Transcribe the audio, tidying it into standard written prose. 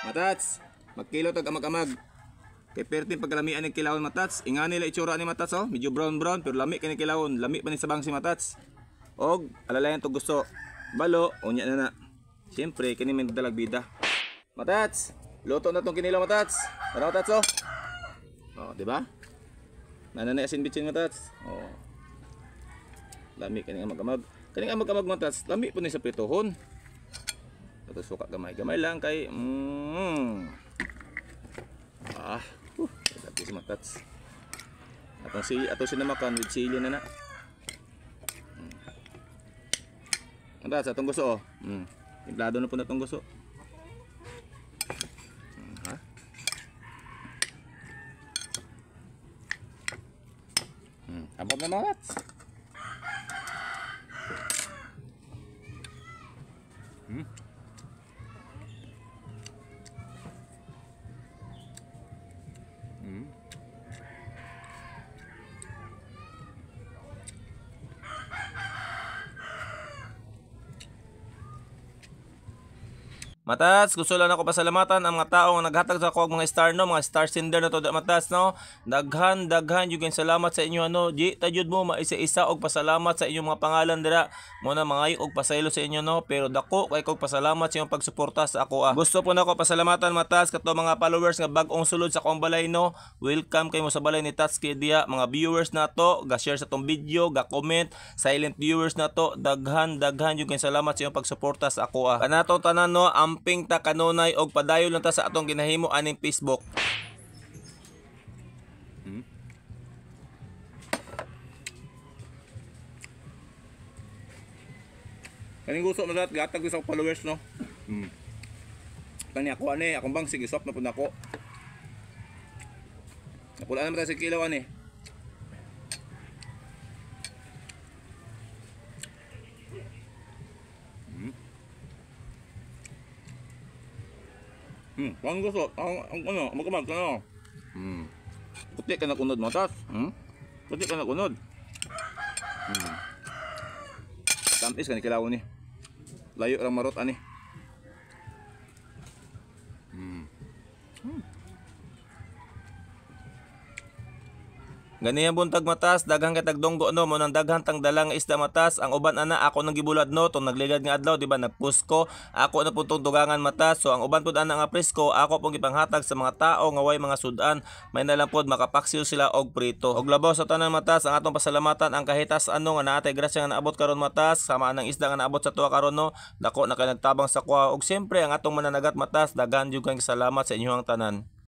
Matats, magkilo tag amag-amag. Kay pertin pagkalamian ng kilawon, matats. Ingani la itsura ni matats oh, medyo brown brown pero lami kini kilawon, lami pa ni sabang si matats. Og alalayan to gusto. Balo, unya na na. Siyempre kini may dalag bida. Matats, luto na tong kinilaw matats. Tara matats oh. Oh, di ba? Nananay asin bitsin matats. Oh. Lami kini amag-amag. Kaning amag-amag matats, lami po ni sa pritohon. Ato suka gamay-gamay lang kay Ah, grabe si matats. Atong sili, ato sinamakan with sili na na. Matats, atong gusto oh. Timplado na po na atong gusto. Ha? Abot na mga matats. Matats, gusto lang ako pasalamatan ang mga tao nga naghatag sa ako og mga star no, mga star sender na to da matats no. Daghan daghan jud salamat sa inyo ano. Di ta jud mo maisa-isa og pasalamat sa inyong mga pangalan dira. Mo na mangayo og pasaylo sa inyo no, pero dako kay kog pasalamat sa inyong pagsuporta sa ako ah. Gusto po nako pasalamatan matats kato mga followers nga bag-ong sulod sa akong balay no. Welcome kay mo sa balay ni Tats Kedia, mga viewers nato, ga-share sa tong video, ga-comment, silent viewers nato, daghan daghan jud salamat sa inyong pagsuporta sa ako ah. Kanatong tanan no, amping ta kanunay og padayon lang ta sa atong ginahimo aning Facebook. Kaning gusto mo lahat gatag sa followers no. Kani ako ani, akong bang sige swap na pud nako. Napula naman tayo sa kilaw ani. Ang gusto, ang ano, magkamag ano. Puti ka na kunod matas. Puti ka na kunod. Tamis ka ni kilawon ni. Layo ra marot ani. Ganiyang buntag matas, daghang kay tagdonggo no, mo nang daghan tang dala nga isda matas, ang uban ana ako nang gibulad no, tong nagligad nga adlaw di ba nagpusko, ako na pud tong dugangan matas, so ang uban pud ana nga presko, ako pong gipanghatag sa mga tao nga way mga sudan, may nalang pod makapaksiw sila og prito. Og labaw sa tanan matas, ang atong pasalamatan ang kahitas ano nga naatay grasya nga naabot karon matas, sama anang isda nga naabot sa tuwa karon no, dako na kay nagtabang sa kuha, og siyempre ang atong mananagat matas, daghan jud kay salamat sa inyong tanan.